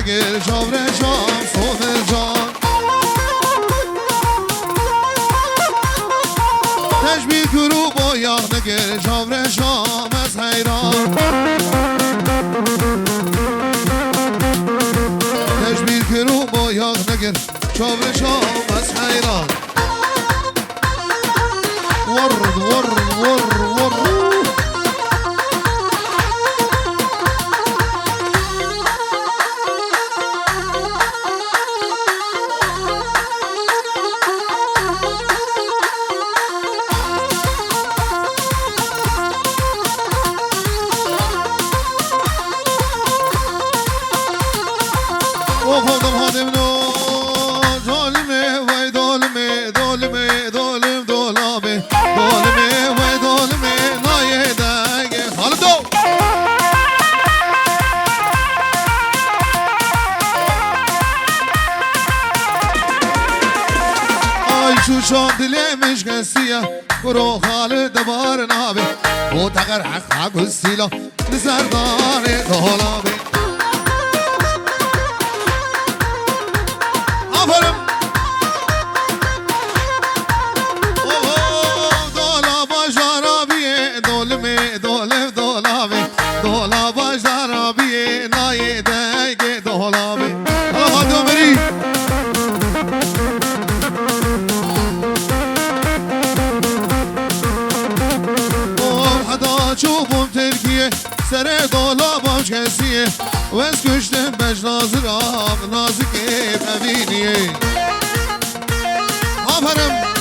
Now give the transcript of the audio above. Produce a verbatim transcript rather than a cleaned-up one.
Gir çavreşam sodir can. Tecbîr kir û boyax negir çavreşam ez heyran. Tecbîr kir û boyax negir çavreşam ez heyran. Vur, vur, vur, vur. Of, of, of, hadi no. Dolime, vay dolime, dolime, dolim, dolame. Dolime, vay dolime, naye denge. Halim do. Ay şu şan dilemiş gesiye. Kuro xali de bar nabe. O teqer heq ha gusîla. Li ser darê dolabê. Aferin. Oho, dolaba jarabiyê, dolime, dolev dolabê. Dolaba jarabiyê, nayê dengê dolabê. Hala hadi Omerî. Of, heta çûbûm Tirkiye, serê dolabam kesiyê. Wez kuştim beş naziram, nazikê mevîniyê. Aferin.